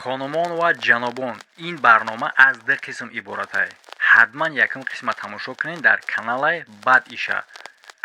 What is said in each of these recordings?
Хонумон ва ҷанобон, ин барнома аз ду қисм иборат. Ҳатман якум қисма тамошо кунед дар каналай, баъд иша.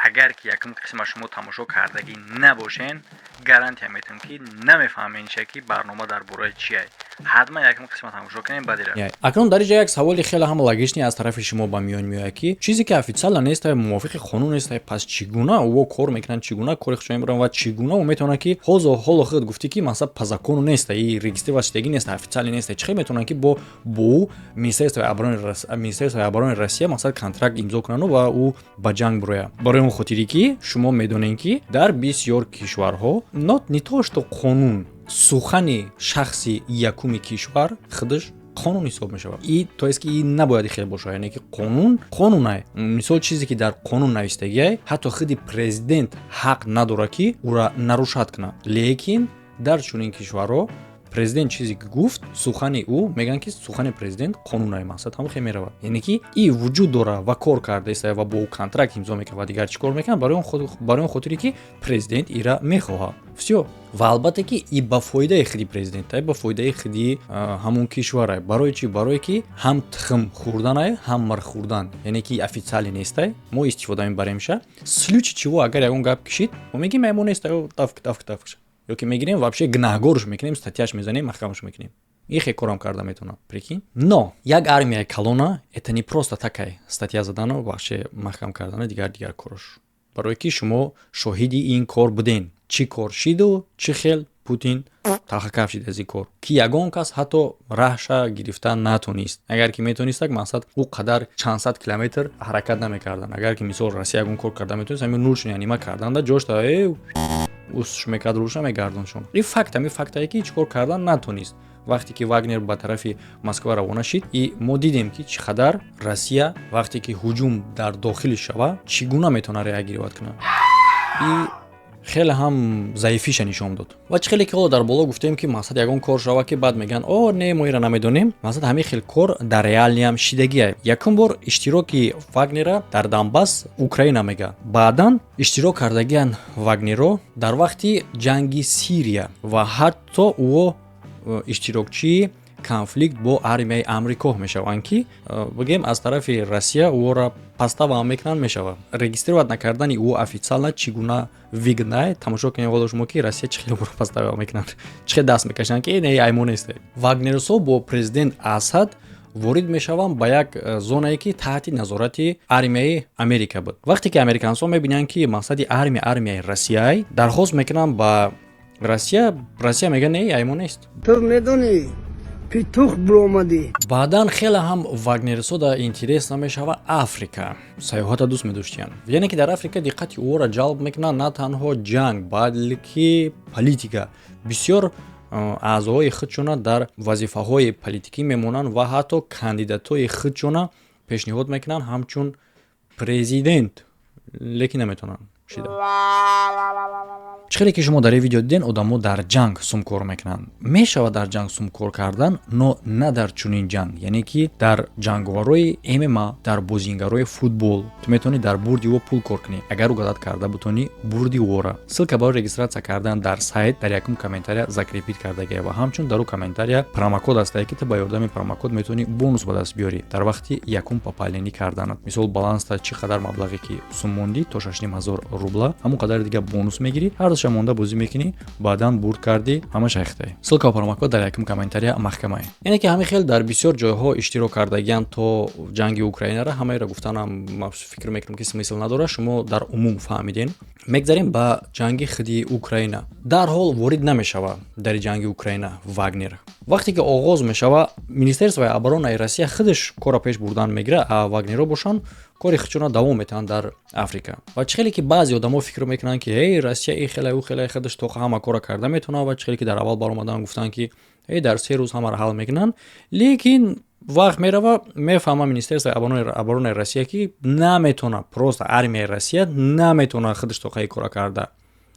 Агар ки якум қисма шумо тамошо кардагӣ набошен, гарантия метавам, ки намефаҳмед иша, ки барнома дар бораи чие. Ҳатман якум қисма тамошо кунед, баъд ира. Акнун дар инҷа як саволи хеле ҳам логичный аз тарафи шумо ба миён меояд, ки чизе ки официально неста, мувофиқи қонун неста, пас чӣ гуна ӯ кор мекунанд, чӣ гуна кори худшон мебаранд ва чӣ гуна ӯ метавонад, ки ҳозо ҳоло худ гуфтӣ, ки масалан, по закону неста и регистрировать шудагӣ неста, официально неста, чӣ хел метавонанд, ки бо ӯ Министерствои обороны Россия, масалан, контракт имзо кунанду ва ӯ ба ҷанг бирояд? Барои он хотире ки шумо медонед, ки дар бисёр кишварҳо но не то что қонун, сухани шахси якуми кишвар худаш қонун ҳисоб мешавад. И то есть ки и набояд хел бошад, яъне ки қонун қонунай. Мисол, чизе ки дар қонун навистагиай, ҳатто худи президент ҳақ надорад, ки ӯра нарушать кунад. Лекин дар чунин кишварҳо президент чизе ки гуфт, сухани ӯ, мегӯянд, ки сухани президент қонунай, мақсад ҳамон хел меравад. Яъне ки и вуҷуд дорад ва кор кардаиста ва бо ӯ контракт имзо мекунад ва дигар чӣ кор мекунад, барои он хотире ки президент ира мехоҳад. Всё. Ва албатта ки и ба фоидаи худи президента, ба фоидаи худи ҳамон кишварай. Барои чӣ? Барое ки ҳам тухм хӯрданай, ҳам мир хӯрдан. Яъне ки официально нестай, мо истифода мебаремша, случай чего агар ягон гап кишид, мо мегӯем, мо нестай, тафк, тафк, тафк, ё ки мегирем, вообще гунаҳгорш мекунем, статьяш мезанем, маҳкамаш мекунем. Ихе корам карда метавонам, прикинь. Но як армияи калона, это не просто такай статья задану вообще маҳкам кардану дигар дигар корош, барое ки шумо шоҳиди ин кор буден, чӣ кор шиду чӣ хел Путин талхакаф шид аз ин кор, ки ягон кас ҳатто раҳша гирифта натонист. Агар ки метонистак, мақсад, ӯ қадар чанд сад километр ҳаракат намекарданд. Агар ки, мисол, Россия ягон кор карда метонист, ҳамин нулшон нима карданда ҷошта усш мекард, рӯша мегардоншон. Ин факт, ҳамин фактае, ки чӣ кор кардан натонист. Вақте ки Вагнер ба тарафи Москва равона шид, и мо дидем, ки чӣ қадар Россия, вақте ки ҳуҷум дар дохили шава, чӣ гуна метавонад реагировать кунад, и хеле ҳам заифиша нишон дод. Ва чӣ хеле ки ҳоло дар боло гуфтем, ки мақсад, ягон кор шава, ки баъд мегӯянд: «О не, мо ира намедонем». Мақсад, ҳамин хел кор дар реалиям шидагия. Якум бор иштироки Вагнера дар Донбасс Украина мега, баъдан иштирок кардагиян вагнеро дар вақти ҷанги Сирия ва ҳатто ӯо иштирокчии конфликт бо армияи Амрико мешаванд, ки бигем, аз тарафи Россия ӯро подстава мекунанд мешавад. Регистрировать накардани ӯ официально чӣ гуна выгодно? Тамошо кунед ҳоло шумо, ки Россия чӣ хел ӯро подстава мекунанд, чӣ хел даст мекашанд, ки не, ай мо несте. Вагнерсо бо президент Асад ворид мешаванд ба як зонае, ки таҳти назорати армияи Америка буд. Вақте ки американсҳо мебинанд, ки мақсади армия армияи Россияй, дархост мекунанд ба Россия. Россия мега: «Не, ай мо нест». Ту медонӣ, петух биромадӣ. Баъдан хеле ҳам вагнерсода интерес намешава Африка, сайёҳата дӯст медоштиянд. Яъне ки дар Африка диққати ӯро ҷалб мекунад на танҳо ҷанг, балки политика. Бисёр аъзоҳои худшона дар вазифаҳои политикӣ мемонанд ва ҳатто кандидатҳои худшона пешниҳод мекунанд ҳамчун президент, лекин наметавонанд шида. Чӣ хеле ки шумо дар ин видео диден, одамо дар ҷанг сумкор мекунанд. Мешавад дар ҷанг сумкор кардан, но на дар чунин ҷанг. Яъне ки дар ҷанговарҳои ММА, дар бозингарои футбол ту метавонӣ дар бурди ӯ пул кор кунӣ, агар угадать карда бутонӣ бурди ӯра. Ссылка барои регистрация кардан дар сайт дар якум комментария закрепить кардагия ва ҳамчун дар ӯ комментария промокод ҳастае, ки ту ба ёрдами промокод метавонӣ бонус ба даст биёрӣ дар вақти якум пополнение карданат. Мисол, баланста чӣ қадар маблағе ки сум мондӣ, то 6500 рубла, ҳамон қадари дига бонус мегирӣ. Ҳар монда бозӣ мекунӣ, баъдан бурд кардӣ, ҳамаш айхтаи. Ссылка ва промокод дар якум комментария маҳкамае. Яъне ки ҳамин хел дар бисёр ҷойҳо иштирок кардагиянд то ҷанги Украинара. Ҳамаеро гуфтанам, фикр мекунам, ки смысл надорад, шумо дар умум фаҳмидем. Мегзарем ба ҷанги худи Украина. Дарҳол ворид намешава дар ҷанги Украина Вагнер. Вақте ки оғоз мешава, Министерствои оборонаи Россия худаш корро пеш бурдан мегирад, а вагнерҳо бошанд, кори худшонро давом метаҳанд дар Африка. Ва чӣ хеле ки баъзе одамо фикр мекунанд, ки эй, Россия и хеле, ӯ хеле, худаш тоқа ҳама корро карда метавонад, ва чӣ хеле ки дар аввал баромадан гуфтанд, ки эй, дар 3 рӯз ҳамаро ҳал мекунанд, лекин вақт мерава, мефаҳма Министерствои оборонаи Россия, ки наметавонад, просто армияи Россия наметавонад худаш тоқаи кора карда,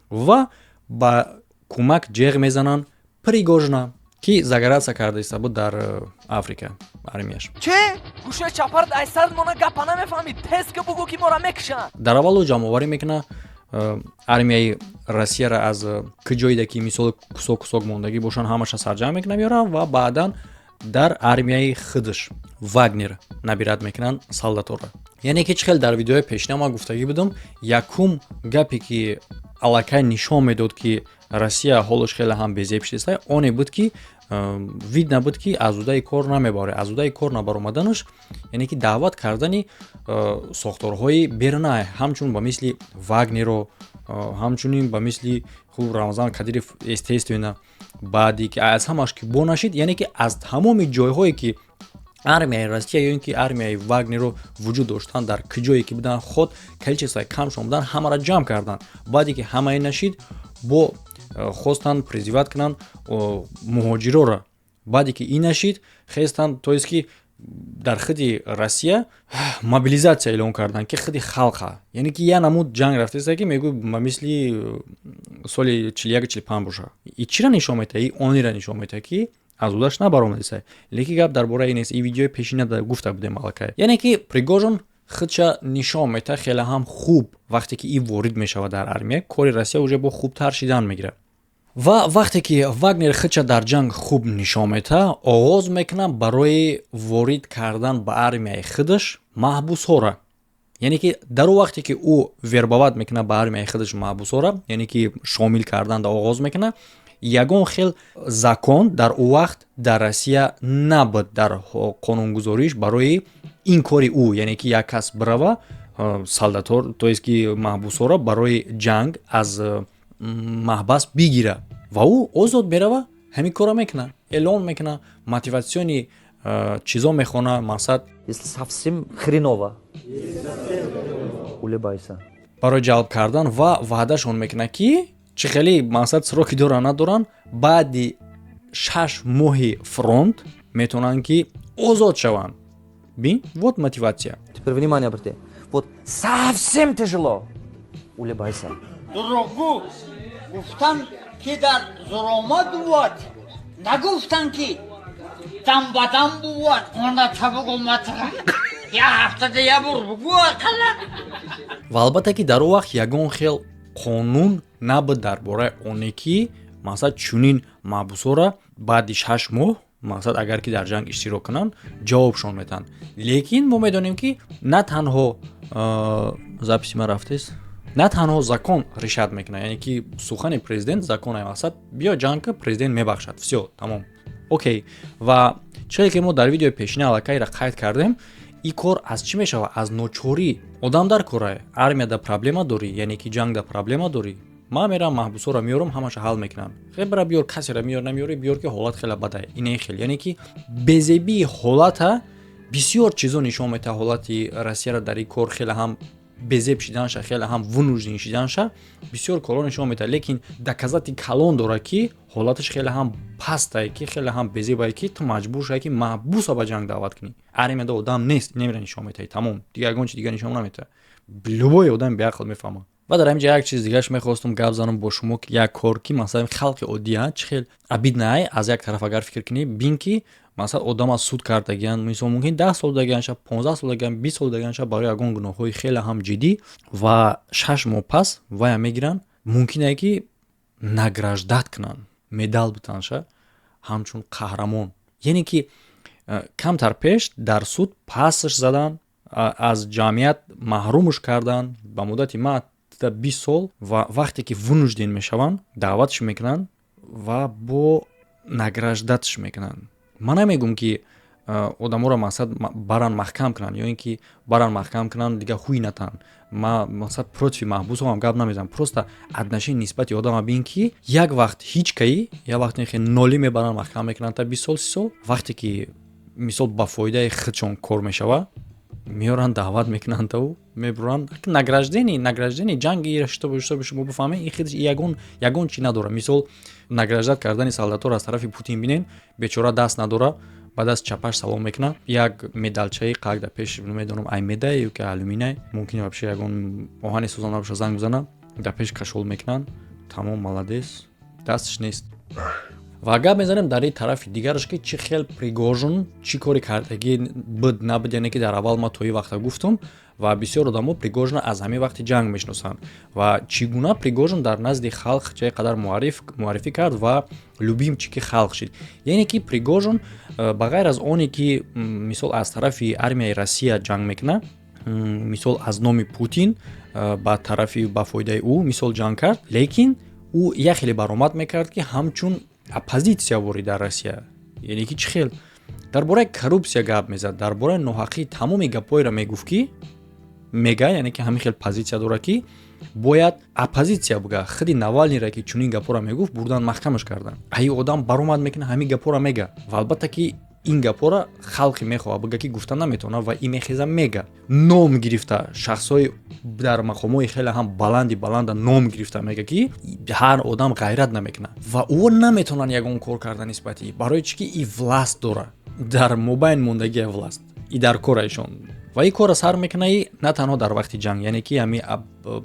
ва ба кӯмак ҷеғ мезананд Пригожина, ки загораться карда иста буд дар Африка армияш. Че гӯшаи чапарат айсар мона, гапа намефаҳмӣ, тез ки бугӯ, ки мора мекушанд. Дар аввал ӯ ҷамъоварӣ мекунад. Армияи Россияро аз куҷоида ки, мисол, кусок кусок мондагӣ бошанд, ҳамаша сарҷамъ мекунад, меорад ва баъдан дар армияи худаш Вагнер набирать мекунанд солдатора. Яъне ки чӣ хел дар видеои пешина ман гуфтагӣ будам, якум гапе ки аллакай нишон медод, ки Россия ҳолаш хеле ҳам безеб шудааст, оне буд, ки видно буд, ки аз удаи кор намебарад. Аз удаи кор набаромаданаш, яъне ки даъват кардани сохторҳои берунай, ҳамчун ба мисли Вагнеро, ҳамчунин ба мисли хуб Рамзан Кадиров, естественно, баъде ки аз ҳамаш ки бо нашид, яъне ки аз тамоми ҷойҳое ки армияи Россия ё ин ки армияи Вагнеро вуҷуд доштанд, дар куҷое ки буданд, худ количествои камшон буданд, ҳамаро ҷамъ карданд. Баъде ки ҳамаи нашид, бо хостанд призывать кунанд муҳоҷироро. Баъде ки ин нашид, хестанд, то есть ки дар худи Россия мобилизация эълон карданд, ки худи халқа, яъне ки як намуд ҷанг рафтааста, ки мегӯ ба мисли соли 41, 45 боша. И чиро нишон медиҳад? И онира нишон медиҳад, ки аз удаш набаромадиса. Лекин гап дар бораи ин нест, и видеои пешина гуфта будем аллакай. Яъне ки Пригожин худша нишон медиҳад хеле ҳам хуб. Вақте ки и ворид мешавад дар армия, кори Россия уже бо хубтар шидан мегирад. Ва вақте ки Вагнер худша дар ҷанг хуб нишон медиҳад, оғоз мекунад барои ворид кардан ба армияи худаш маҳбусҳоро. Яъне ки дар он вақте ки ӯ вербовать мекунад ба армияи худаш маҳбусҳоро, яъне ки шомил кардан оғоз мекунад, ягон хел закон дар он вақт дар Россия набуд дар қонунгузориш барои ин кори ӯ, яъне ки як кас бирава, солдатор, то есть ки маҳбусҳоро барои ҷанг аз маҳбас бигира, ва ӯ озод мерава, ҳамин корро мекунад, эълон мекунад, мотивационный чизо мехона, мақсад. Если совсем хреново, улыбайся. Барои ҷалб кардан ва ваъдашон мекунад, ки чӣ хеле, мақсад, сроки доранд, надоранд, баъди 6 моҳи фронт метавонанд ки озод шаванд. Бин, вот мотивация. Теперь внимание обрати. Вот совсем тяжело, улыбайся. Дурӯғгӯ гуфтанд, ки дар зуромад бувад, нагуфтанд, ки дам ба дам бувад. Она табугу матра я ҳафтада я бор бугӯ ақаллан. Ва албатта ки дар он вақт ягон хел қонун набуд дар бораи оне ки, мақсад, чунин маҳбусҳоро баъди 6 моҳ, мақсад, агар ки дар ҷанг иштирок кунанд, ҷавобшон метаҳанд. Лекин мо медонем, ки на танҳо записи ман рафтест, на танҳо закон решать мекунад, яъне ки сухани президент закон, мақсад, биё ҷанг ка, президент мебахшад, всё, тамом, окей. Ва чизе ки мо дар видеои пешина аллакайра қайд кардем, ин кор аз чӣ мешавад? Аз ночорӣ. Одам дар кора, армияда проблема дорӣ, яъне ки ҷангда проблема дорӣ, ман мерам, маҳбусҳоро меёрам, ҳамаша ҳал мекунам. Хел бара биёр, касеро меёр, намеёрӣ, биёр, ки ҳолат хеле бадае. Ине хел, яъне ки безебии ҳолата бисёр чизо нишон медиҳад. Ҳолати Россияро дар ин кор хеле ҳам безеб шиданша, хеле ҳам вынужден шиданша бисёр корҳо нишон медиҳад. Лекин доказать калон дорад, ки ҳолаташ хеле ҳам пастае, ки хеле ҳам безебае, ки ту маҷбур шавӣ, ки маҳбуса ба ҷанг даъват кунӣ. Армияда одам нест, инамира нишон медиҳад, тамом, дигар ягон чи дигар нишон намедиҳад. Любой одам беақл мефаҳмад. Ва дар ҳамин ҷа як чиз дигараш мехостум гап занам бо шумо, як кор, ки, масалан, халқи оддия чӣ хел обидно ай. Аз як тараф агар фикр кунӣ, бин, ки, масалан, одама суд кардагиян, мисол, мумкин 10 сол дагианша, 15 сол дагиан, 20 сол дагианша барои ягон гуноҳҳои хеле ҳам ҷиддӣ, ва 6 моҳ пас вая мегиранд, мумкине ки награждать кунанд, медал битанша ҳамчун қаҳрамон. Яъне ки камтар пеш дар суд пасш задан, аз ҷамъият маҳрумш кардан ба муддати 20 сол, ва вақте ки вынужден мешаванд, даъватш мекунанд ва бо награждать ш мекунанд. Ман намегӯм, ки одаморо, мақсад, баран маҳкам кунанд ё ин ки баран маҳкам кунанд, дигар ҳуй натанд. Ма, мақсад, против маҳбусҳоам гап намезанам, просто отношение нисбати одама бин, ки як вақт ҳеҷ каи, як вақт хе нолӣ мебаранд, маҳкам мекунанд та 20 сол, 30 сол. Вақте ки, мисол, ба фоидаи худшон кор мешавад, меоранд, даъват мекунанд тау мебуранд. Награждение ҷанги, чтобы шумо бифаҳмед, ин худш ягон чи надорад. Мисол, награждать кардани солдатор аз тарафи Путин, бинен, бечора даст надора, ба даст чапаш салом мекунад, як медалчаи қак дар пеш, намедонам, ай медае ё ки алюминий, мумкин вообще ягон оҳани сӯзон набоша, занг бизана, дар пеш кашол мекунанд, тамом, молодец, дасташ нест. Ва гап мезанем дар ин тарафи дигараш, ки чӣ хел Пригожин чӣ коре кардагӣ буд, набуд. Яъне ки дар аввал ма то ин вақта гуфтум ва бисёр одамо Пригожина аз ҳамин вақти ҷанг мешиносанд ва чӣ гуна Пригожин дар назди халқ чӣ қадар муаррифӣ кард ва любимчики халқ шид. Яъне ки Пригожин ба ғайр аз оне ки, мисол, аз тарафи армияи Россия ҷанг мекунад, мисол, аз номи Путин ба тарафи ба фоидаи ӯ, мисол, ҷанг кард, лекин ӯ як хеле баромад мекард, ки ҳамчун оппозитсия ворид дар Россия. Яъне ки чӣ хел дар бораи коррупсия гап мезад, дар бораи ноҳақӣ тамоми гапҳоеро мегуфт, ки мега, яъне ки ҳамин хел позитсия дорад, ки бояд оппозитсия буга. Худи Навалнийра, ки чунин гапҳоро мегуфт, бурдан маҳкамаш кардан. Аи одам баромад мекунад, ҳамин гапҳоро мега ва албатта ки ин гапҳоро халқи мехоҳад буга, ки гуфта наметавонад ва и мехеза мега. Ном гирифта, шахсҳои дар мақомҳои хеле ҳам баланди баланда ном гирифта мега, ки ҳар одам ғайрат намекунад ва ӯ наметавонанд ягон кор карда нисбати. Барои чӣ ки и власть дора, дар мобайн мондагия власть и дар кораишон ва ин корро сар мекуна. И на танҳо дар вақти ҷанг, яъне ки ҳами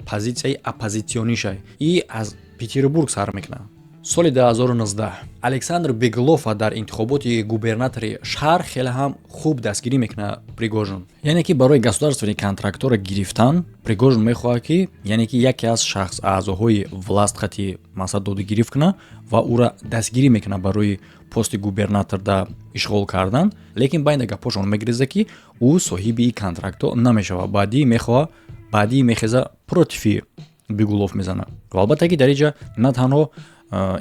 позитсияи оппозитсиониша и аз Петербург сар мекунад. Соли 2019 Александр Беглова дар интихоботи губернатори шаҳр хеле ҳам хуб дастгирӣ мекунад Пригожин. Яъне ки барои государственный контрактҳоро гирифтан Пригожин мехоҳад, ки, яъне ки, яке аз шахс аъзоҳои власть хати мақсад додугирифт кунад ва ӯра дастгирӣ мекунад барои пости губернатор да ишғол кардан. Лекин байни гапҳошон мегиреза, ки ӯ соҳиби ин контрактҳо намешавад. Баъдӣ мехоҳад, баъдӣ мехеза, против Бегулов мезанад. Ва албатта ки дар инҷа на танҳо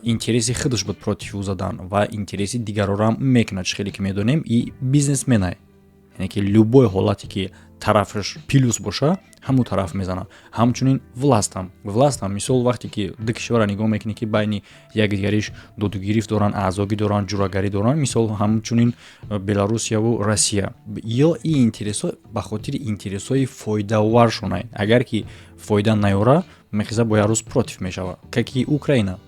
интереси худаш буд против ӯ задан ва интереси дигарорам мекунад. Чӣ хеле ки медонем, и бизнесменай, яъне ки любой ҳолате ки тарафаш плюс боша, ҳамун тараф мезанад. Ҳамчунин властам, мисол, вақте ки ду кишварро нигоҳ мекунӣ, ки байни якдигариш додугирифт доранд, аъзогӣ доранд, ҷурагарӣ доранд, мисол, ҳамчунин Беларусияву Россия, ё и интересҳо ба хотири интересҳои фоидаоваршонай. Агар ки фоида наёра, мехеза, бо як рӯз против мешавад, как и Украина.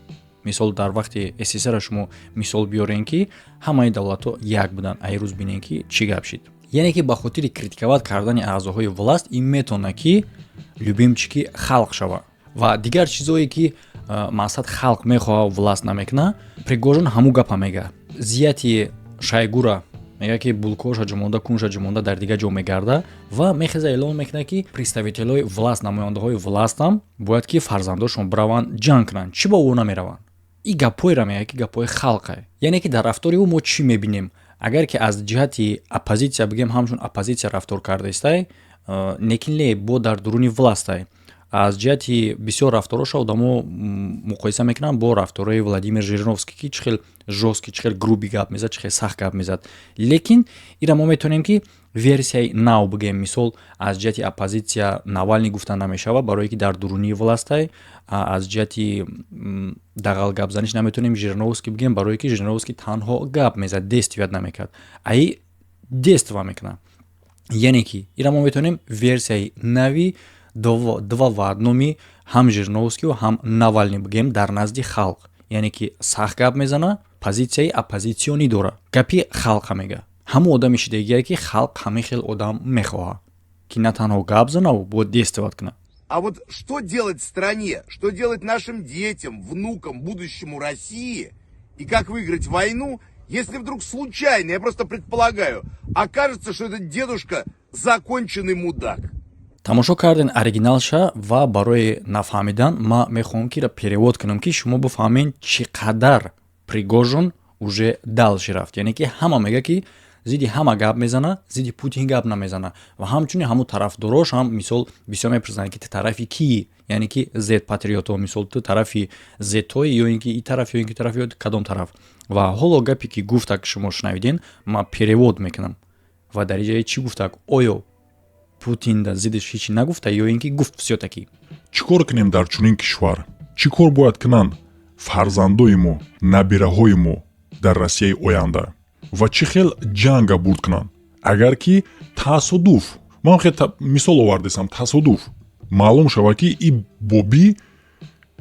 Мисол, дар вақти СССР шумо мисол биёрем, ки ҳамаи давлатҳо як буданд, ай рӯз бинем, ки чӣ гап шид. Яъне ки ба хотири критиковать кардани аъзоҳои власть ин метавонад, ки любимчики халқ шавад ва дигар чизое ки мақсад халқ мехоҳад, власть намекунад. Пригожин ҳамун гапа мега, зияти Шойгура мега, ки булкоша ҷумонда, кунша ҷумонда, дар дигар ҷо мегарда ва мехеза, эълон мекунад, ки представителҳои власть, намояндаҳои властам бояд ки фарзандошон бираванд, ҷанг кунанд, чӣ ба ӯ намераванд. И гапҳоеро мега, ки гапҳои халқе. Яъне ки дар рафтори ӯ мо чӣ мебинем? Агар ки аз ҷиҳати оппозитсия бигем, ҳамчун оппозитсия рафтор кардаистай, лекин ле бо дар дуруни властай. Аз ҷиҳати бисёр рафтороша одамо муқоиса мекунанд бо рафторои Владимир Жириновский, ки чӣ хел жёсткий, чӣ хел грубый гап мезад, чӣ хел сахт гап мезад. Лекин ира мо метавонем, ки версияи нав бигем. Мисол, аз ҷиҳати оппозитсия Навални гуфта намешавад, барое ки дар дурунии властай. Аз ҷиҳати дағал гапзаниш наметавонем Жириновский бигем, барое ки Жириновский танҳо гап мезад, действовать намекард, аи действа мекунад. Яъне ки ира мо метавонем версияи нави два в одном ҳам Жириновскию, ҳам Навални бигем дар назди халқ. Яъне ки сахт гап мезана, позитсияи оппозитсионӣ дора, гапи халқа мега. Ҳамон одами шидагие, ки халқ ҳамин хел одам мехоҳад, ки на танҳо гап занаву бояд действовать кунад. А вот что делать стране, что делать нашим детям, внукам, будущему России и как выиграть войну, если вдруг случайно, я просто предполагаю, окажется, что этот дедушка законченный мудак? Тамошо карден оригиналша ва барои нафаҳмидан ман мехоҳам, ки перевод кунам, ки шумо бифаҳмед, чӣ қадар Пригожин уже дальше рафт. Яъне ки ҳама мега, ки зидди ҳама гап мезана, зидди Путин гап намезана. Ва ҳамчунин ҳамун тарафдорош ҳам, мисол, бисёр мепурсанд, ки ту тарафи кии, яъне ки зет патриото, мисол, ту тарафи зетҳои ё ин ки и тараф, ё ин ки тараф, ё кадом тараф. Ва ҳоло гапе ки гуфтак, шумо шунавиден, ман перевод мекунам. Ва дар иҷае чӣ гуфтак? Оё Путин да зиддиш ҳеч нагуфта ё ин ки гуфт всё-таки? Чӣ кор кунем дар чунин кишвар? Чӣ кор бояд кунанд фарзандои мо, набираҳои мо дар Россияи оянда ва чӣ хел ҷанга бурд кунанд, агар ки тасодуф, ман хел мисол овардесам, тасодуф маълум шавад, ки и бобӣ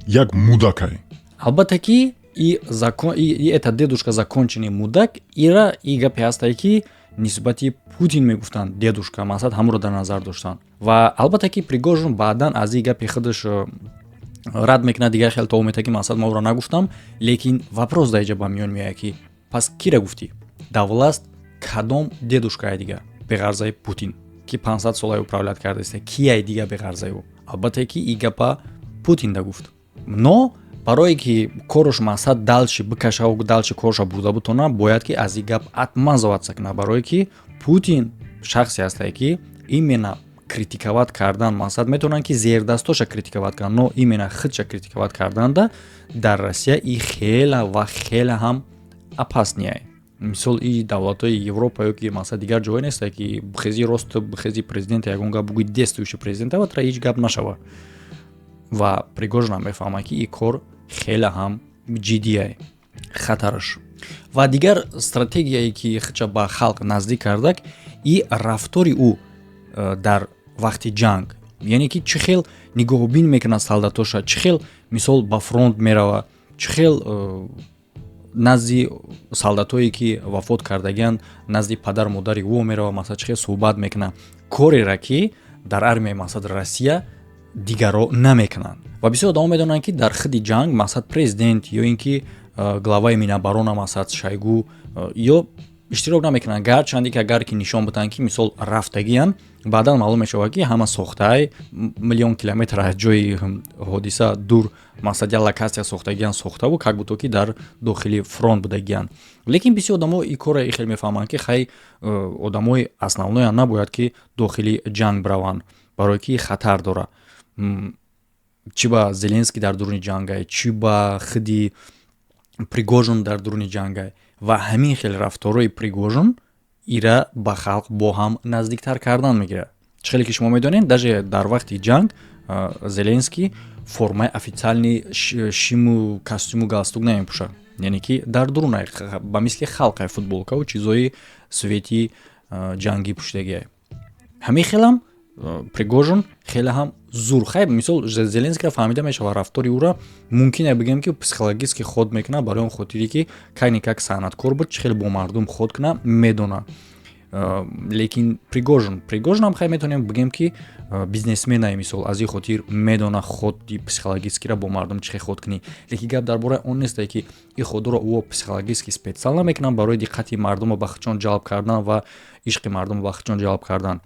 як мудакай? Албатта ки и закон, и это дедушка законченный мудак. Ира и гапе ҳастае, ки нисбати Путин мегуфтанд дедушка, мақсад ҳамонро дар назар доштанд. Ва албатта ки Пригожин баъдан аз ин гапи худаш Рад мекунад, дигар хел то мета, ки мақсад ма ӯро нагуфтам. Лекин вопрос дар иҷа ба миён меояд, ки пас кира гуфтӣ? Да власть кадом дедушкае дига беғарзаи Путин, ки 500 солае управлять кардааст, кияй дига беғарзаи ӯ? Албатта, ки и гапа Путин да гуфт, но барое ки кораш мақсад дальше бикашаву дальше корша бурда бутона, бояд ки аз и гап отмазываться кунад, барое ки Путин шахсе ҳастае, ки именно критиковать кардан, мақсад, метавонанд, ки зердастоша критиковать кунанд, но именно худша критиковать карданда дар Россия и хела ва хела ҳам опасный. Мисол, и давлатҳои Европа ё ки мақсад дигар ҷое несте, ки бихези рост, бихези президента ягон гап бугӯи, действующий президента, ва тра ҳеҷ гап нашава. Ва Пригожинам мефаҳмад, ки ин кор хеле ҳам ҷиддие, хатараш. Ва дигар стратегияе, ки худша ба халқ наздик кардак, и рафтори ӯ дар вақти ҷанг, яъне ки чӣ хел нигоҳубин мекунад солдатоша, чӣ хел, мисол, ба фронт мерава, чӣ хел назди солдатое, ки вафот кардагианд, назди падару модари ӯ мерава, масалан, чӣ хел суҳбат мекунад, корера, ки дар армияи, мақсад, Россия дигарро намекунанд. Ва бисёр одамо медонанд, ки дар хиди ҷанг, мақсад, президент ё ин ки главаи Минобороны, мақсад, Шойгу ё иштирок намекунанд. Гарчанде ки агар ки нишон бидиҳанд, ки, мисол, рафтагиянд, баъдан маълум мешавад, ки ҳама сохтаай, миллион километр аз ҷои ҳодиса дур, мақсад, як локация сохтагиянд, сохтаву как будто ки дар дохили фронт будагиянд. Лекин бисёр одамо и корро и хел мефаҳманд, ки хай, одамои основноян набояд, ки дохили ҷанг бираванд, барое ки хатар дорад. Чӣ ба Зеленский дар дуруни ҷангай, чӣ ба хиди Пригожин дар дуруни ҷангай. Ва ҳамин хел рафторҳои Пригожин ира ба халқ бо ҳам наздиктар кардан мегирад. Чӣ хеле ки шумо медонед, даже дар вақти ҷанг Зеленский формаи официальный шиму костюму галстук намепӯшад, яъне ки дар дурунай ба мисли халқай футболкаву чизои цвети ҷангӣ пӯшидагиай. Ҳамин хелам Пригожин хеле ҳам зур. Хай, мисол, Зеленскийро фаҳмида мешавад, рафтори ӯро мумкин бигӯем, ки психологически ход мекунад, барои он хотире ки как-никак санъаткор буд, чӣ хеле бо мардум ход кунад медонад. Лекин Пригожинам хай, метавонем бигӯем, ки бизнесменае, мисол, аз ин хотир медона ходи психологическиро, бо мардум чӣ хел ход кунӣ. Лекин гап дар бораи он нестае, ки ин ходро ӯ психологически специал намекунад барои диққати мардумро ба худшон ҷалб кардан ва ишқи мардумро ба худшон ҷалб кардан,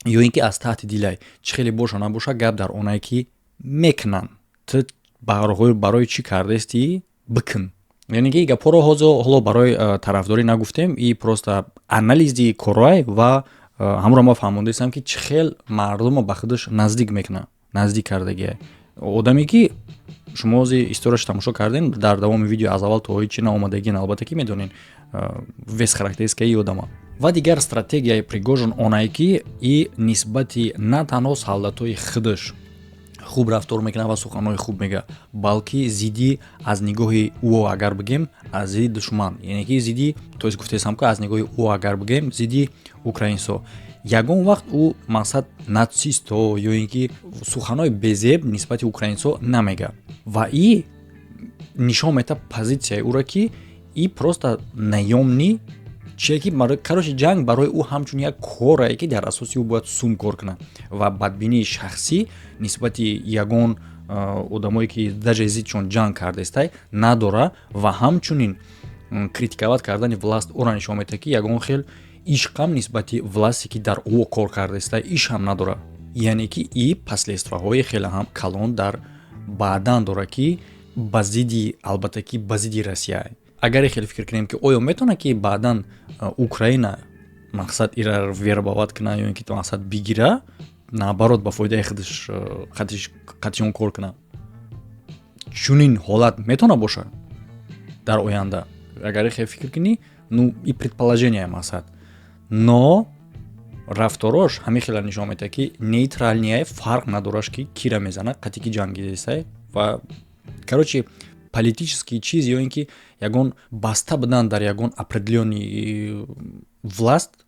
ё ин ки аз таҳти дилай. Чӣ хеле боша набоша, гап дар онае, ки мекунанд. Ту барои чӣ кардаисти, бикун. Яъне ки гапҳоро ҳоло барои тарафдорӣ нагуфтем, и просто анализи корай ва ҳамонро ма фаҳмондаистам, ки чӣ хел мардумро ба худаш наздик мекунад, наздик кардагия. Одаме, ки шумо ози историяш тамошо кардем дар давоми видео, аз аввал то ҳои чӣ наомадагин, албатта, ки медонен весь характеристикаи одама. Ва дигар стратегияи Пригожин онае, ки и нисбати на танҳо солдатои худаш хуб рафтор мекунад ва суханҳои хуб мегӯяд, балки зидди, аз нигоҳи ӯ агар бигем, аз зидди душман, яъне ки зидди, то есть гуфтесам ки аз нигоҳи ӯ агар бигем, зидди украинсо ягон вақт ӯ, мақсад, нацисто ё ин ки суханҳои безеб нисбати украинсо намегӯяд. Ва и нишон медиҳад позитсияи ӯро, ки и просто наёмный чие, ки, короче, ҷанг барои ӯ ҳамчун як корае, ки дар асоси ӯ бояд сум кор кунад, ва бадбинии шахсӣ нисбати ягон одамое, ки даже зидшон ҷанг кардаистай, надора. Ва ҳамчунин критиковать кардани власть ӯро нишон медиҳад, ки ягон хел ишқам нисбати власте, ки дар ӯ кор кардаистай, иш ҳам надорад. Яъне ки и последствияҳои хеле ҳам калон дар баъдан дорад, ки ба зидди, албатта, ки ба зидди Россия. Агар хеле фикр кунем, ки оё метавонад, ки баъдан Украина, мақсад, ира вербовать кунад ё ин ки, мақсад, бигира, наоборот, ба фоидаи худаш қатишон кор кунад, чунин ҳолат метавонад бошад дар оянда. Агар хеле фикр кунӣ, ну, и предположение, мақсад, но рафторош ҳамин хела нишон медиҳад, ки нейтральный, фарқ надораш, ки кира мезанад, қати ки ҷангидесай. Ва, короче, политический чиз ё ин ки ягон баста будан дар ягон определённый власть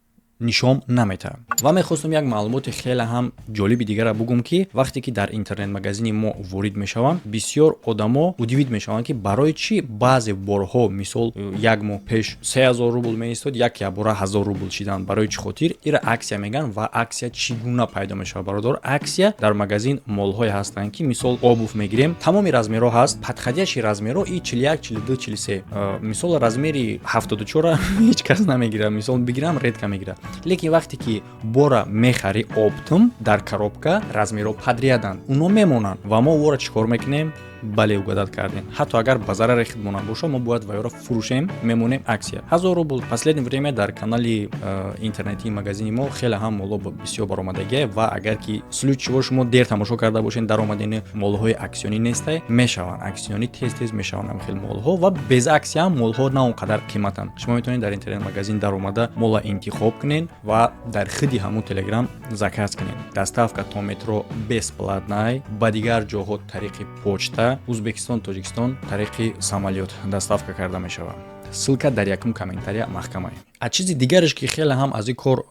Нишон наметаҳад. Ва мехостам як маълумоти хеле ҳам ҷолиби дигарро бугум, ки вақте ки дар интернет-магазини мо ворид мешаванд, бисёр одамо удивить мешаванд, ки барои чӣ баъзе борҳо, мисол, як моҳ пеш 3000 рубл меистод, як ябора 1000 рубл шиданд. Барои чӣ хотир? Ира акция мегӯянд. Ва акция чӣ гуна пайдо мешавад, бародар? Акция: дар магазин молҳое ҳастанд, ки, мисол, обувь мегирем, тамоми размерҳо ҳаст, подходящий размерҳо и 41, 42, 43. Мисол, размери 74 ҳеҷ кас намегирад, мисол, бигирам, редко мегирад. Лекин вақте ки бора мехарӣ оптом, дар коробка размерҳо подряд анд, уно мемонанд. Ва мо ӯро чӣ кор мекунем? Бале, угадать кардем. Ҳатто агар ба зарари худмона бошад, мо бояд ваёро фурӯшем, мемонем акция 1000 рубл. Последнее время дар канали интернетии магазини мо хеле ҳам моло бисёр баромадагия. Ва агар ки случай чего шумо дер тамошо карда бошед, даромадени молҳои акционӣ нестай, мешаванд акционӣ, тез тез мешаванд ҳам хел молҳо. Ва без акция ҳам молҳо на он қадар қиматанд. Шумо метавонед дар интернет магазин даромада мола интихоб кунед ва дар худи ҳамун Телеграм заказ кунед. Доставка то метро бесплатный, ба дигар ҷоҳо тариқи почта, Узбекистон, Тоҷикистон тариқи самолёт доставка карда мешавад. Ссылка дар якум комментария маҳкамае. А чизи дигараш, ки хеле ҳам аз ин кор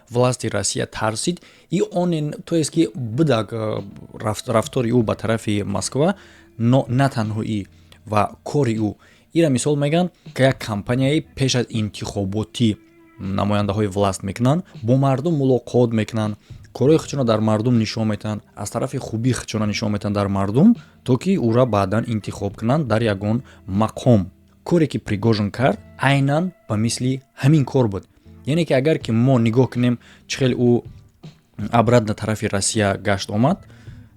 власти Россия тарсид, и он то есть ки бидак рафтори ӯ ба тарафи Москва, но на танҳо и ва кори ӯ. Ира мисол мегӯянд, ки як кампанияи пеш аз интихоботӣ намояндаҳои власть мекунанд, бо мардум мулоқот мекунанд, корҳои худшонро дар мардум нишон метаҳанд, аз тарафи хубии худшонро нишон метаҳанд дар мардум, то ки ӯра баъдан интихоб кунанд дар ягон мақом. Коре ки Пригожин кард, айнан ба мисли ҳамин кор буд. Яъне ки агар ки мо нигоҳ кунем, чӣ хел ӯ обратно тарафи Россия гашт омад,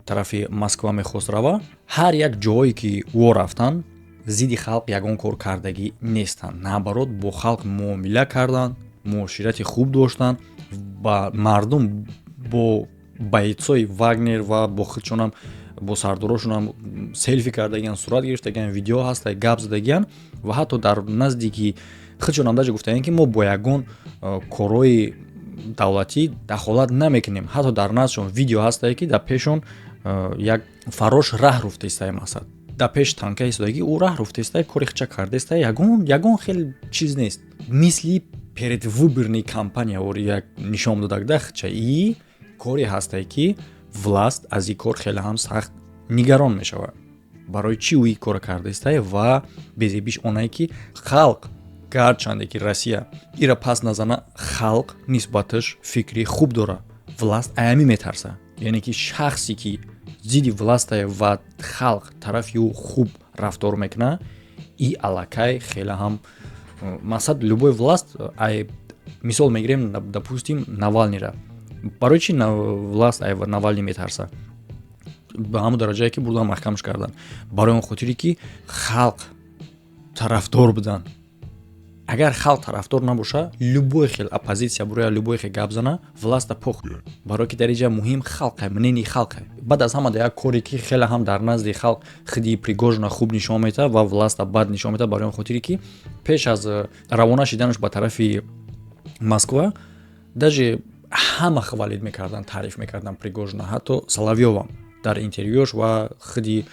тарафи Москва мехост рава, ҳар як ҷое ки ӯ рафтанд, зидди халқ ягон кор кардагӣ нестанд. Наоборот, бо халқ муомила карданд, муоширати хуб доштанд ба мардум, бо бойцои Вагнер ва бо худшонам, бо сардорошонам селфи кардагиян, сурат гирифтагиян, видео ҳаста, гап задагиян. Ва ҳатто дар наздики худшонам даже гуфтагиян, ки мо бо ягон корҳои давлатӣ дахолат намекунем. Ҳатто дар наздшон видео ҳастае, ки дар пешон як фарош раҳ руфтаистае, мақсад, дар пеш танка истодагӣ, ӯ раҳ руфтаистае, кори хича кардаистае, ягон хел чиз нест. Мисли предвыборный кампания ори як нишон додагда хича. И коре ҳастае, ки власть аз ин кор хеле ҳам сахт нигарон мешавад. Барои чӣ ӯ ин корро кардаистае? Ва безебиш онае, ки халқ, гарчанде ки Россия ира пас назана, халқ нисбаташ фикри хуб дорад. Власть аями метарса, яъне ки шахсе ки зидди властае ва халқ тарафи ӯ хуб рафтор мекунад, и аллакай хеле ҳам, мақсад, любой власть ай, мисол мегирем, допустим, Навалнира. Барои чи власть ай Навални метарса ба ҳамон дараҷае, ки бурдан маҳкамаш кардан? Барои он хотире, ки халқ тарафдор буданд. Агар халқ тарафдор набоша, любой хел оппозитсия буроя, любой хел гап зана, власта пох, барое ки дар инҷа муҳим халқе, мнение халқе. Баъд аз ҳама як коре, ки хеле ҳам дар назди халқ хиди Пригожина хуб нишон метаҳад ва власта бад нишон метаҳад, барои он хотире, ки пеш аз равона шиданаш ба тарафи Москва даже ҳама хвалить мекарданд, таъриф мекарданд Пригожина. Ҳатто Соловьёвам дар интервюш ва хиди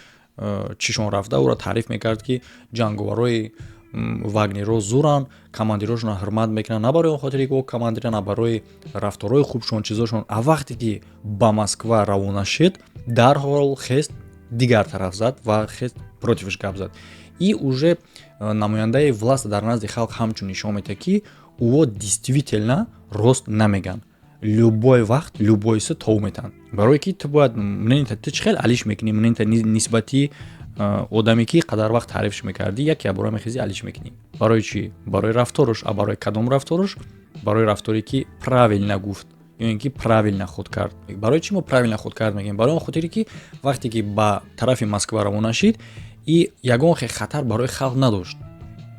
чишон рафта ӯро таъриф мекард, ки ҷанговарои вагнерро зуранд, командирошонро ҳурмат мекунанд, на барои он хотире, ки о командира, на барои рафторҳои хубшон, чизошон. А вақте ки ба Москва равона шид, дарҳол хест дигар тараф зад ва хест противш гап зад. И уже намояндаи власть дар назди халқ ҳамчун нишон медиҳад, ки ӯо действительно рост намеган, любой вақт любой са тов метаҳанд. Барое ки ту бояд мненита, ту чӣ хел алиш мекунӣ мненита нисбати одаме, ки қадар вақт таърифш мекардӣ, як ябора мехези, алиш мекунӣ? Барои чӣ? Барои рафторуш. А барои кадом рафторуш? Барои рафторе, ки правильно гуфт ё ин ки правильно худ кард. Барои чӣ мо правильно худ кард мегӯем? Барои он хотире, ки вақте ки ба тарафи Москва равона шид, и ягон хел хатар барои халқ надошт.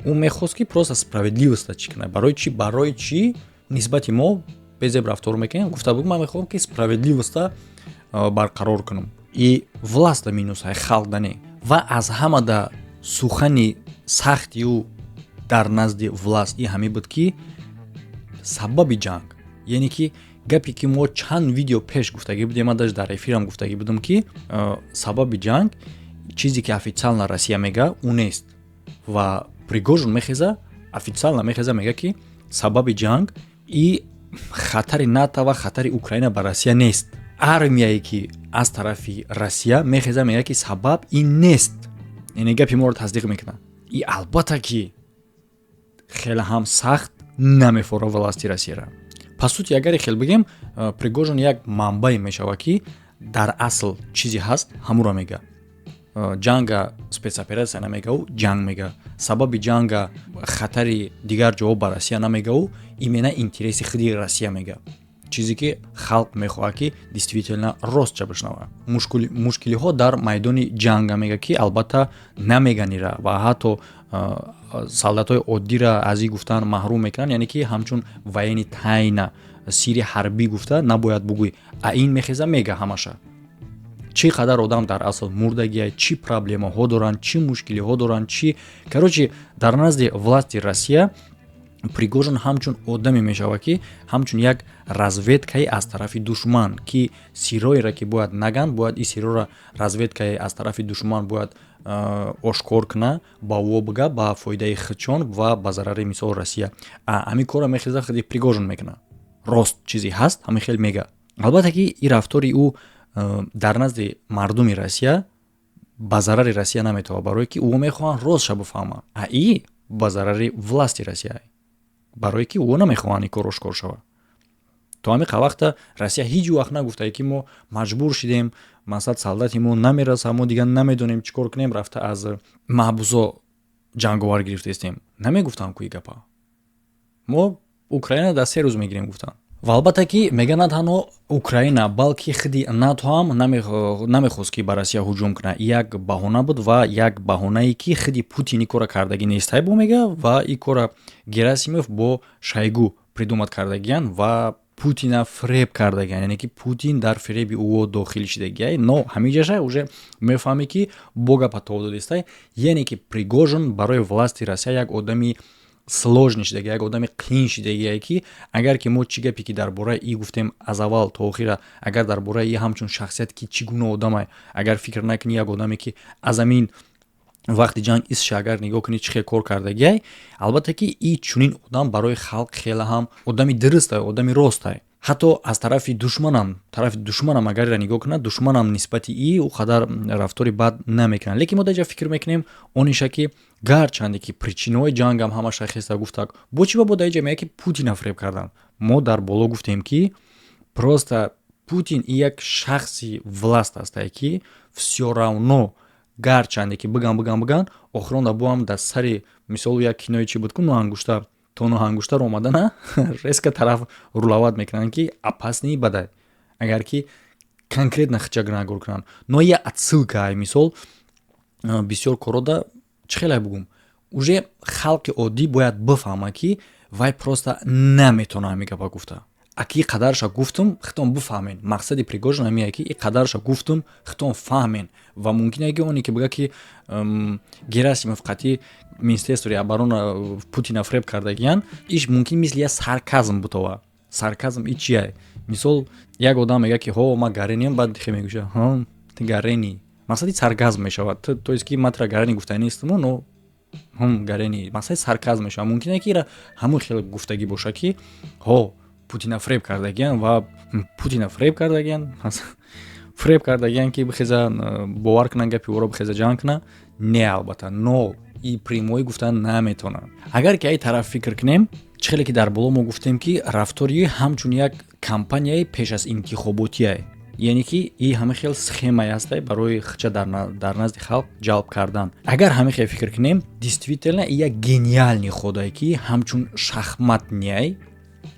Ӯ мехост, ки просто справедливоста чӣ кунад. Барои чӣ? Барои чӣ нисбати мо безеб рафтор мекунем? Гуфта буд: ман мехоҳам, ки справедливоста барқарор кунам. И власта минусҳои халқ да не. Ва аз ҳамада сухани сахти ӯ дар назди власть и ҳамин буд, ки сабаби ҷанг, яъне ки гапе, ки мо чанд видео пеш гуфтагӣ будем, ман даже дар эфирам гуфтагӣ будам, ки сабаби ҷанг чизе, ки официально Россия мега, ӯ нест. Ва Пригожин мехеза, официально мехеза, мега, ки сабаби ҷанг и Хатари НАТО ва хатари Украина ба Россия нест. Армияе, ки аз тарафи Россия мехеза, мегӯяд, ки сабаб ин нест, яъне гапи моро тасдиқ мекунад. И албатта, ки хеле ҳам сахт намефора власти Россияра. По сути, агаре хел бигем, Пригожин як манбае мешавад, ки дар асл чизе ҳаст, ҳамуро мега. Ҷанга спецоперация намегау, ҷанг мега. Сабаби ҷанга хатари дигар ҷавоб ба Россия намегау, именно интереси худи Россия мега, чизе ки халқ мехоҳад, ки действительно ростча бишнавад. Мушкилиҳо дар майдони ҷанга мега, ки албатта намеганира ва ҳатто солдатҳои оддира аз ин гуфтан маҳрум мекунанд, яъне ки ҳамчун военный тайна, сири ҳарбӣ гуфта набояд бугӯй. А ин мехеза, мега ҳамаша, чӣ қадар одам дар асл мурдагия, чӣ проблемаҳо доранд, чӣ мушкилиҳо доранд, чӣ. Короче, дар назди власти Россия Пригожин ҳамчун одаме мешавад, ки ҳамчун як разведкаи аз тарафи душман, ки сирроеро, ки бояд наган, бояд ин сирроро разведкаи аз тарафи душман бояд ошкор куна, ба ӯ бига, ба фоидаи худшон ва ба зарари, мисол, Россия. Ҳамин корро мехеза, худи Пригожин мекунад. Рост чизе ҳаст, ҳамин хел мега. Албатта, ки ин рафтори ӯ дар назди мардуми Россия ба зарари Россия наметавад, барое ки ӯ мехоҳанд ростша бифаҳманд, а и ба зарари власти Россия, барое ки ӯ намехоҳанд ин кор ошкор шавад. То ҳамин вақта Россия ҳеҷ вақт нагуфтае, ки мо маҷбур шидем, масалан, солдати мо намераса, мо дигар намедонем чӣ кор кунем, рафта аз маҳбусо ҷанговар гирифтаистем. Намегуфтам ку и гапа. Мо Украина дар 3 рӯз мегирем, гуфтанд. Ва албатта, ки мега, на танҳо Украина, балки худи НАТО ҳам намехост, ки ба Россия ҳуҷум кунад. Як баҳона буд ва як баҳонае, ки худи Путин ин кора кардагӣ нестай, бо мега, ва ин кора Герасимов бо Шойгу придумать кардагиян ва Путина фиреб кардагиян, яъне ки Путин дар фиреби ӯ дохил шидагиай. Но ҳамиҷаша уже мефаҳмӣ, ки бо гапа тов додистай, яъне ки Пригожин барои власти Россия як одами сложный шидаги, як одами қиин шидагие, ки агар ки мо чӣ гапе ки дар бораи и гуфтем аз аввал то охира, агар дар бораи и ҳамчун шахсият, ки чӣ гуна одамай, агар фикр накунӣ, як одаме, ки аз амин вақти ҷанг исша агар нигоҳ кунӣ, чӣ хел кор кардагиай, албатта, ки и чунин одам барои халқ хеле ҳам одами дурустай, одами ростай. Ҳатто аз тарафи душманам агарра нигоҳ кунад, душманам нисбати и ӯ қадар рафтори бад намекунад. Лекин мо дар ҷа фикр мекунем ониша, ки гарчанде ки причинаҳои ҷангам ҳамаша хеста гуфтак, бо чӣ ба бо дар ҷа меяд, ки Путина фиреб кардан. Мо дар боло гуфтем, ки просто Путин и як шахси власть астае, ки всё равно гарчанде ки биган, биган, биган, охирон боам дар сари, мисол, як кинои чӣ буд ку, нӯҳангушта то нӯҳангуштаро омадана резко тараф руловать мекунанд, ки опасный бадай, агар ки конкретно хича гунаҳгор кунанд. Но я отсылка ай, мисол, бисёр корода чӣ хеле бугум, уже халқи оддӣ бояд бифаҳма, ки вай просто наметона ҳамин гапа гуфта. Аки и қадарша гуфтум, хитон бифаҳмен. Мақсади Пригожин ҳамие, ки и қадарша гуфтум, хитон фаҳмен. Ва мумкин е, ки оне ки бига, ки Герасимов қатъи министерствои оборона Путина фиреб кардагиян, иш мумкин мисли я сарказм бутова. Сарказм и чия? Мисол, як одам мега, ки ҳо, ма гарениам, баъд хе мегӯша: ҳо, ту гарени. Мақсади сарказм мешавад, то есть ки ма тура гарени гуфта нестаму, но ҳм гарени, мақсади сарказм мешавад. Мумкин е, ки ира ҳамон хел гуфтагӣ боша, ки ҳо, Путина фиреб кардагиян ва Путина фиреб кардагиян, фиреб кардагиян, ки бихеза бовар кунанд гапи ӯро, бихеза ҷанг кунад. Не, албатта, но и прямой гуфтан наметавонанд. Агар ки ай тараф фикр кунем, чӣ хеле ки дар боло мо гуфтем, ки рафтори ҳамчун як кампанияи пеш аз интихоботие, яъне ки и ҳама хел схемае ҳастай барои хича дар назди халқ ҷалб кардан. Агар ҳама хел фикр кунем, действительно и як гениальный ходае, ки ҳамчун шахматный,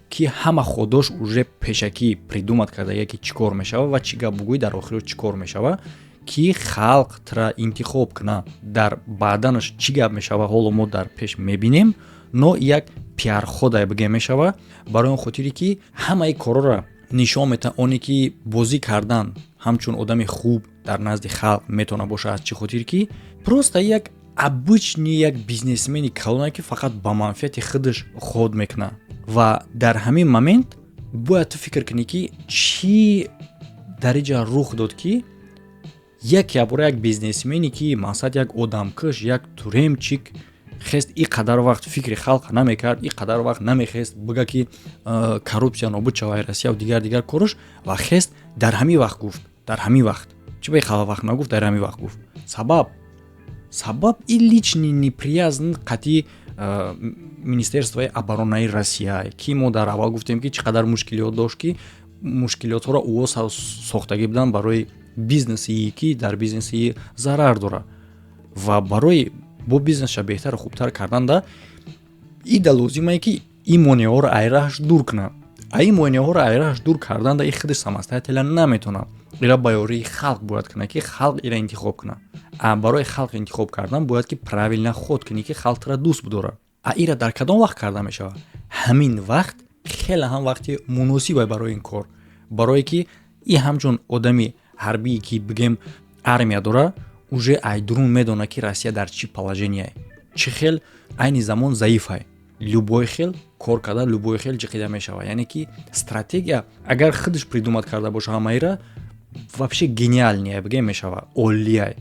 ки ҳама ходош уже пешакӣ придумать кардагия, ки чӣ кор мешава ва чӣ гап бугӯй, дар охиро чӣ кор мешава, ки халқ тра интихоб куна. Дар баъданаш чӣ гап мешава, ҳоло мо дар пеш мебинем. Но як пиарходае бигем мешава, барои он хотире ки ҳамаи корора нишон метаҳад, оне ки бозӣ кардан ҳамчун одами хуб дар назди халқ метавона боша. Аз чӣ хотир ки просто як обычный як бизнесмени калоне, ки фақат ба манфиати худаш ход мекунад. Ва дар ҳамин момент бояд ту фикр кунӣ, ки чӣ дар иҷа рух дод, ки як ябора як бизнесмене, ки мақсад як одамкаш, як тюремщик. Хест, и қадар вақт фикри халқ намекард, и қадар вақт намехест бига, ки коррупсия нобуд шавай Россия, дигар дигар корш. Ва хест, дар ҳамин вақт гуфт. Дар ҳамин вақт чӣ ба хала вақт нагуфт, дар ҳамин вақт гуфт? Сабаб и личный неприязнь қатъи Министерствои оборонаи Россия, ки мо дар аввал гуфтем, ки чӣ қадар мушкилиёт дошт, ки мушкилиётҳоро ӯо сохтагӣ буданд барои бизнеси, ки дар бизнеси зарар дорад ва барои бо бизнесша беҳтару хубтар карданда ида лозимае, ки ин монеаҳоро айраҳаш дур кунад. А ин монеаҳоро айраҳаш дур карданда и худаш самостоятельно наметавонад. Ира ба ёрии халқ бояд кунад, ки халқ ира интихоб кунад. А барои халқ интихоб кардан бояд, ки правильно ход кунӣ, ки халқ тура дӯст бидорад. А ира дар кадом вақт карда мешавад? Ҳамин вақт хеле ҳам вақти муносибе барои ин кор, барое ки и ҳамчун одами ҳарбие, ки бигем армия дора, уже айдурун медонад, ки Россия дар чӣ положение, чӣ хел айни замон заифай, любой хел кор карда, любой хел ҷиқида мешавад. Яъне ки стратегия агар худаш придумать карда боша, ҳамаира вообще гениальный бигем мешавад, олияй.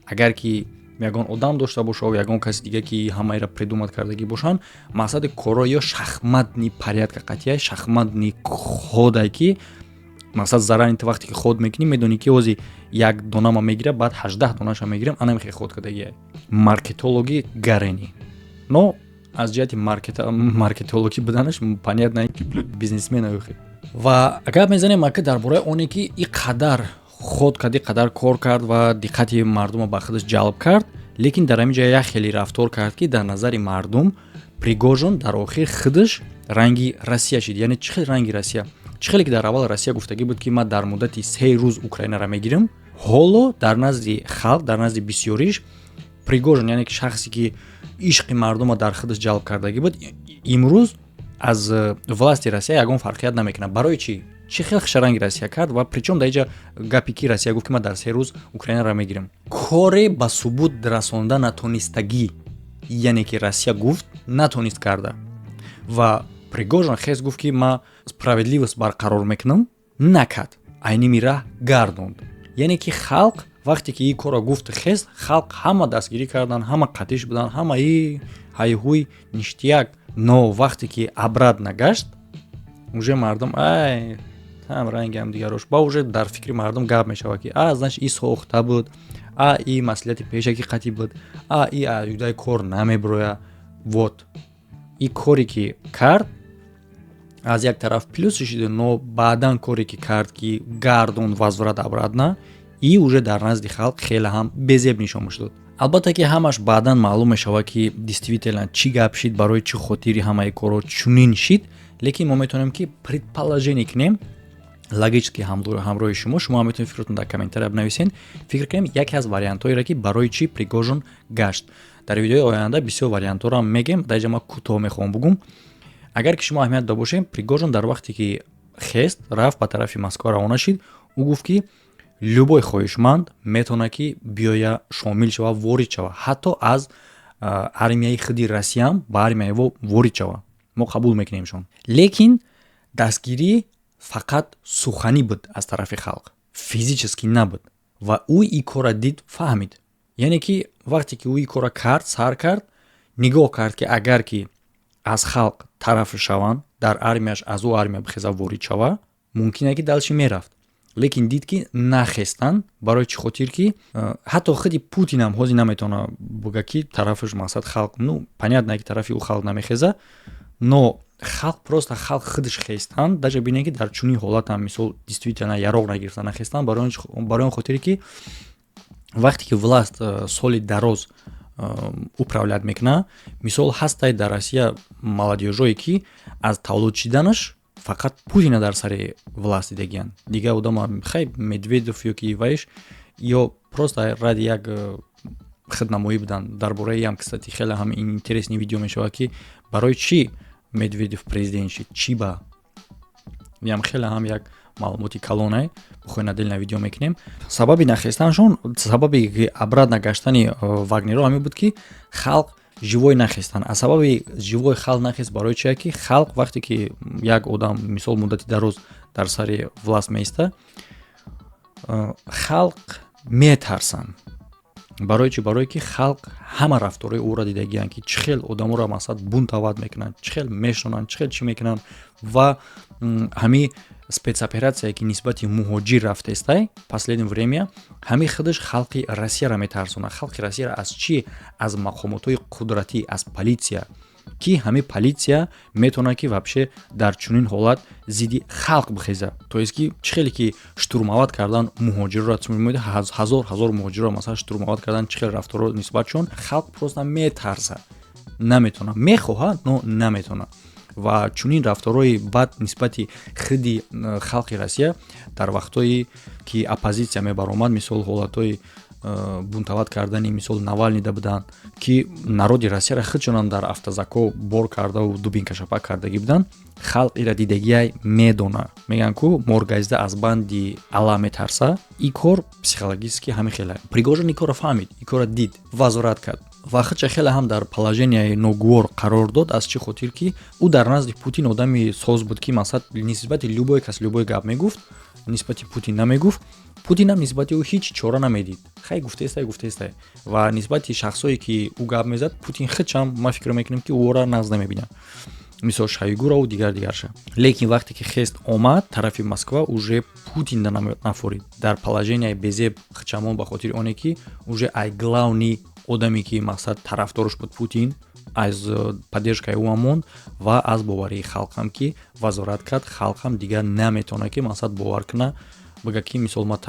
Агар ки ягон одам дошта боша, ягон каси дига, ки ҳамаира придумать кардагӣ бошанд, мақсади корро ё шахматный порядка қатъия, шахматный ходай, ки мақсад заранее ту вақте ки ход мекунӣ, медонӣ, ки ози як донама мегирам, баъд 18 донаша мегирам. Ана мехе ход кардагиай маркетологи гарени. Но аз ҷиҳати маркетологӣ буданаш понятно, ки бизнесмен охи. Ва гап мезанем ака дар бораи оне, ки и қадар ход кард, и қадар кор кард ва диққати мардумро ба худаш ҷалб кард, лекин дар ҳамин ҷо як хеле рафтор кард, ки дар назари мардум Пригожин дар охир худаш ранги Россия шид. Яъне чӣ хел ранги Россия? Чӣ хеле ки дар аввал Россия гуфтагӣ буд, ки ман дар муддати 3 рӯз Украинаро мегирам, ҳоло дар назди халқ, дар назди бисёриш Пригожин, яъне ки шахсе, ки ишқи мардумро дар худаш ҷалб кардагӣ буд, имрӯз аз власти Россия ягон фарқият намекунад. Барои чӣ? Чӣ хел хушаранги Россия кард? Ва причём дар иҷа гапе, ки Россия гуфт, ки ман дар 3 рӯз Украинаро мегирам, коре ба субут расонда натонистагӣ, яъне ки Россия гуфт, натонист карда. Ва Пригожин хез гуфт, ки ман справедливость барқарор мекунам, накард, айними раҳ гардонд. Яъне ки халқ вақте ки ин корро гуфт, хест, халқ ҳама дастгирӣ карданд, ҳама қатиш буданд, ҳама и ҳайҳуй, ништяк. Но вақте ки обратно гашт, уже мардум ай там ранги ҳамдигарош ба уже дар фикри мардум гап мешавад, ки а, значит, и сохта буд, а и маслиҳати пешакӣ қатӣ буд, а и аюдаи кор намеброя. Вот и коре ки кард, аз як тараф плюс шида, но баъдан коре ки кард, ки гардон, возврат обратно, и уже дар назди халқ хеле ҳам безеб нишон дод. Албатта, ки ҳамаш баъдан маълум мешавад, ки действительно чӣ гап шид, барои чӣ хотири ҳамаи корро чунин шид. Лекин мо метавонем, ки предположение кунем логически ҳамроҳи шумо. Шумо ҳам метавонед фикротон дар комментария бинависед. Фикр кунем яке аз вариантҳоеро, ки барои чӣ Пригожин гашт. Дар видеои оянда бисёр вариантҳоро мегем, дар инҷа ман кӯтоҳ мехоҳам бугум. Агар ки шумо аҳамият дода бошем, Пригожин дар вақте ки хест, рафт, ба тарафи Москва равона шид, ӯ гуфт, ки любой хоҳишманд метавонад, ки биёя, шомил шава, ворид шава, ҳатто аз армияи худи Россияам ба армияи ворид шава, мо қабул мекунемшон. Лекин дастгирӣ фақат суханӣ буд аз тарафи халқ, физически набуд. Ва ӯ ин корра дид, фаҳмид. Яъне ки вақте ки ӯ ин корра кард, сар кард, нигоҳ кард, ки агар ки аз халқ тараф шаванд, дар армияш аз ӯ армия бихеза, ворид шава, мумкин ки дальше мерафт. Лекин дид, ки нахестанд. Барои чӣ хотир? Ки ҳатто худи Путинам ҳозир наметавона буга, ки тарафаш мақсад халқ. Ну, понятно, ки тарафи ӯ халқ намехеза, но халқ, просто халқ худаш хестанд. Даже бинед, ки дар чунин ҳолатам, мисол, действительно яроқ нагирифта нахестанд. Барои он хотире, ки вақте ки власть соли дароз управлять мекунад, мисол, ҳастай дар Россия молодёжое, ки аз тавлуд шиданаш фақат Путина дар сари власть дидагиянд. Дигар одама, хай, Медведев ё ки ваиш, ё просто ради як худнамоӣ буданд. Дар бораи ям, кстати, хеле ҳам интересный видео мешавад, ки барои чӣ Медведев президент шид, чӣ ба ям хеле ҳам як маълумоти калоне, бихоҳем, отдельно видео мекунем. Сабаби нахестанашон, сабаби обратно гаштани вагнерҳо ҳамин буд, ки халқ живой нахестанд. Аз сабаби живой халқ нахест барои чие? Ки халқ вақте ки як одам, мисол, муддати дароз дар сари власть меиста, халқ метарсанд. Барои чӣ? Барое ки халқ ҳама рафторҳои ӯро дидагиянд, ки чӣ хел одаморо, масалан, бунтовать мекунанд, чӣ хел мешонанд, чӣ хел чӣ мекунанд. Ва ҳамин спецоперация, ки нисбати муҳоҷир рафтестай последнее время, ҳамин худаш халқи Россияро метарсонад. Халқи Россияро аз чӣ? Аз мақомотҳои қудратӣ, аз политсия, ки ҳамин политсия метавонад, ки вообще дар чунин ҳолат зидди халқ бихезад. То есть ки чӣ хеле ки штурмовать кардан муҳоҷирро, ҳазор ҳазор муҳоҷирро, масалан, штурмовать кардан, чӣ хел рафторро нисбатшон, халқ просто метарсад, наметавонад, мехоҳад, но наметавонад. Ва чунин рафторҳои бад нисбати худи халқи Россия дар вақтҳое ки оппозитсия мебаромад, мисол, ҳолатҳои бунтовать кардани, мисол, Навалнида буданд, ки народи Россияро худшонам дар автозако бор кардаву дубинкашапак кардагӣ буданд. Халқ ира дидагиай, медона. Мегӯянд ку, моргазида аз банди ала метарса. И кор психологически ҳамин хела. Пригожин ин корро фаҳмид, ин корро дид, вазорат кард ва худша хеле ҳам дар положенияи ногувор қарор дод. Аз чӣ хотир? Ки ӯ дар назди Путин одами соз буд, ки, масалан, нисбати любой кас любой гап мегуфт, нисбати Путин намегуфт. Путинам нисбати ӯ ҳеҷ чора намедид. Хай, гуфтестай, гуфтестай. Ва нисбати шахсое ки ӯ гап мезад, Путин худшам, ман фикр мекунем, ки ӯро нағз намебинад, мисол, Шойгурову дигар дигарша. Лекин вақте ки хест омад тарафи Москва, уже Путин нафорид, дар положенияи безеб хчамон, ба хотири оне ки уже ай главный одаме, ки, мақсад, тарафдораш буд Путин, аз поддержкаи ӯ монд ва аз боварии халқам ки вазорат кард. Халқам дигар наметавонад, ки, мақсад, бовар куна, бага ки, мисол, ма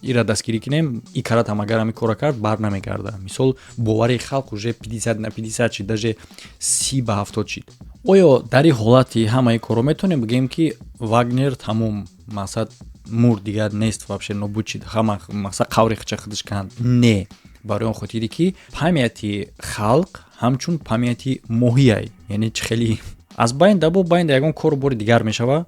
ира дастгирӣ кунем, и каратам агар ҳами кора кард, бар намегарда. Мисол, бовари халқ уже 50 на 50 шид, даже 30 ба 70 шид. Оё дар ин ҳолати ҳамаи корро метавонем бигӯем, ки Вагнер тамом, мақсад, мурд, дигар нест, вообще нобуд шид, ҳама, мақсад, қаври хича худаш канд? Не, барои он хотире ки памяти халқ ҳамчун памяти моҳияй, яъне чӣ хеле аз байн дабо байн ягон кору бори дигар мешава,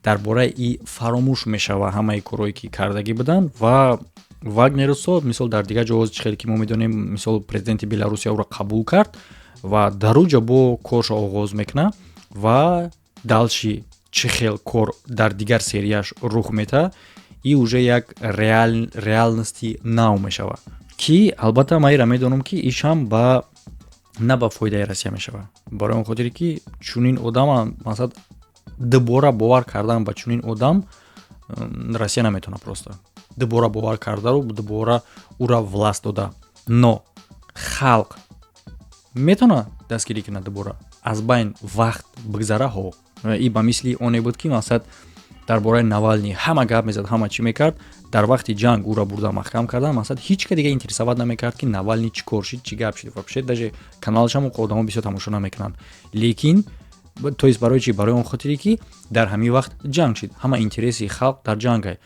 дар бораи и фаромӯш мешава ҳамаи корҳое, ки кардагӣ буданд. Ва вагнерусо, мисол, дар дигар ҷо, чӣ хеле ки мо медонем, мисол, президенти Беларусия ӯро қабул кард ва дар он ҷо бо коршо оғоз мекунад. Ва дальше чӣ хел кор дар дигар серияш рух метаҳад, и уже як реальности нав мешавад, ки албатта ман ира медонам, ки ишам ба на ба фоидаи Россия мешавад, барои он хотире ки чунин одама, масалан, дубора бовар кардан ба чунин одам Россия наметавонад, просто дубора бовар кардару дубора ӯра власть дода. Но халқ метавонад дастгирӣ кунад дубора, аз байн вақт бигзара ҳо. И ба мисли оне буд, ки, масалан, дар бораи Навални ҳама гап мезад, ҳама чӣ мекард. Дар вақти ҷанг ӯро бурда маҳкам кардан, масалан, ҳеҷ ка дига интересовать намекард, ки Навални чӣ кор шид, чӣ гап шид. Вообще даже каналашам одамо бисёр тамошо намекунанд. Лекин, то есть, барои чӣ? Барои он хотире ки дар ҳамин вақт ҷанг шид, ҳама интереси халқ дар ҷангай.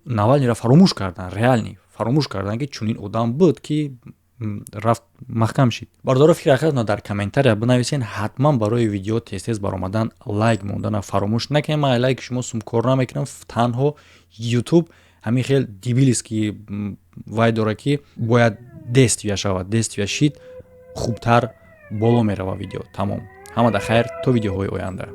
Навалниро фаромӯш кардан, реально фаромӯш кардан, ки чунин одам буд, ки рафт маҳкам шид. Бародаро, фикри ахиратонро дар комментария бинависен. Ҳатман барои видео тез-тез баромадан лайк мондана фаромӯш накунед. Ман лайки шумо сумкор намекунам, танҳо Ютуб ҳамин хел дебильский вай дорад, ки бояд действия шавад. Действия шид, хубтар боло мерава видео. Тамом, ҳамада хайр, то видеоҳои оянда.